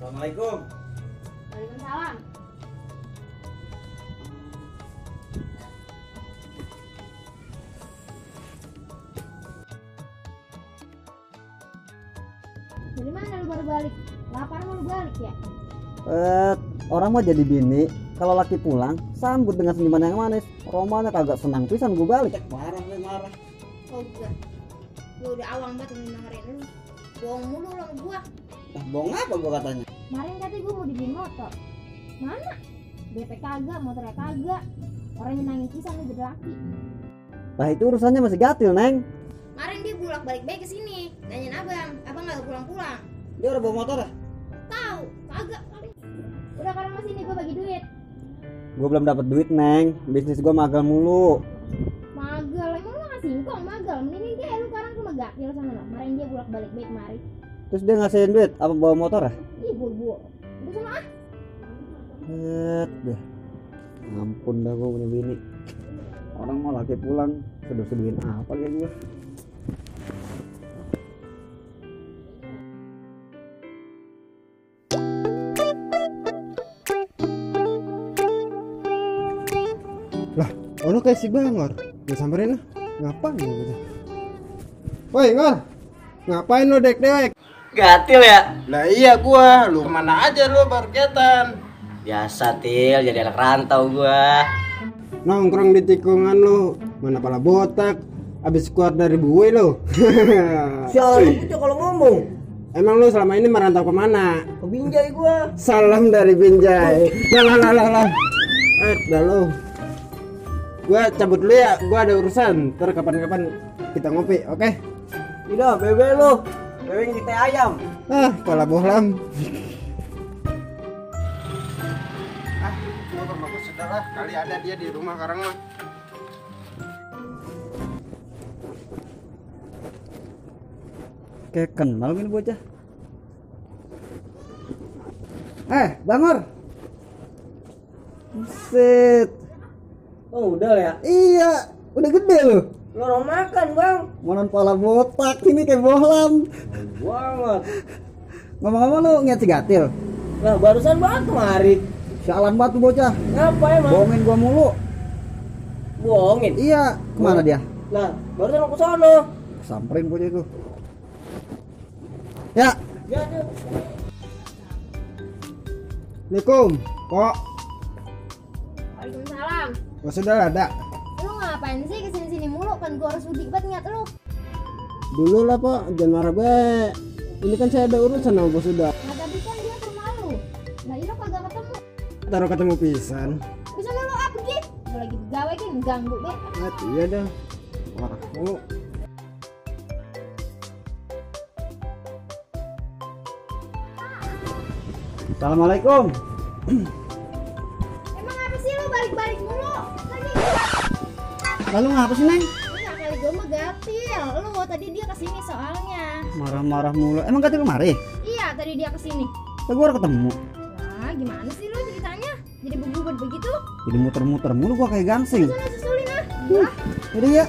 Assalamualaikum. Waalaikumsalam. Dari mana lu baru balik? Lapar mau lu balik ya? Orang mah jadi bini kalau laki pulang sambut dengan senyuman yang manis. Romanya kagak senang pisan gue balik. Marah nih marah. Oh enggak. Gua udah awang banget dengerin lu. Bohong mulu lu sama gua. Bohong apa gua katanya? Kemarin katanya gua mau dibeliin motor. Mana? DP kagak, motornya kagak. Orang nyenangin pisan lu jadi laki. Nah itu urusannya masih gatil, Neng. Kemarin dia bolak-balik baik ke sini. Nanyain abang nggak pulang-pulang. Dia udah bawa motor ya? Tahu, kagak kali. Udah sekarang mas ini gua bagi duit. Gue belum dapat duit, Neng. Bisnis gue magal mulu. Magal, emang lu ngasih singkong magal. Mendingin kayak lu sekarang cuma gatil sama lo. Kemarin dia bolak-balik baik kemari. Terus dia ngasihin duit apa bawa motor ya? Ih, buru-buru. Udah sana ah. Deh. Ampun dah gue punya bini. Orang mau laki pulang seduh-seduhin apa kayak gue. Lah, ono kayak si Bangor. Gue samperin lah. Ngapain gitu? Woi, Ngor. Ngapain lo dek-dek? Gatil ya? Lah iya gua, lu kemana aja lu parketan? Biasa Til, jadi anak rantau gua. Nongkrong di tikungan lu, mana pala botak. Abis keluar dari buwe lu. Sialan itu kalau ngomong. Emang lu selama ini merantau kemana? Ke Binjai gua. Salam dari Binjai. Lah. Dah lu. Gua cabut dulu ya, gua ada urusan. Ntar kapan-kapan kita ngopi, oke? Udah, bebe lu. Bebe di teh ayam. Kepala bohlam. Motor bagus sudah lah. Kali ada dia di rumah sekarang mah. Kayak kenal ini bocah. Bangor. Buset. Oh, udah ya? Iya, udah gede loh. Lu orang makan, Bang. Monon pala botak ini kayak bohlam. Banget. Ngomong-ngomong lu ngeliat si Gatil. Lah, barusan banget kemari. Sialan banget tuh bocah. Ngapa emang? Bohongin gua mulu. Bohongin. Iya, kemana dia? Lah, barusan aku sono. Samperin bocah itu. Ya, Ya, tuh. Assalamualaikum, kok. Waalaikumsalam. Gua sudah ada. Lu ngapain sih kesini-sini mulu? Kan gua harus mudik banget ingat lu. Dulu lah, Pak. Jangan marah be. Ini kan saya ada urusan sama bos sudah. Nah tadi kan dia ke rumah lu. Nah ini kagak ketemu. Taruh ketemu pisan. Bisa lu pergi? Gua lagi gawe kan ganggu be. Iya dah. Marah mulu. Assalamualaikum. Emang apa sih lu balik-balik mulu? Lagi Lalu ngapa sih, Neng? iya kali gua mah gatil. Lu tadi dia kesini soalnya. Marah-marah mulu. Emang Gatil kemari? Iya tadi dia kesini. Gua baru ketemu. Nah gimana sih lu ceritanya? Jadi begubat begitu? Jadi muter-muter mulu gua kayak gangsing. Sana susulin ah. Jadi ya.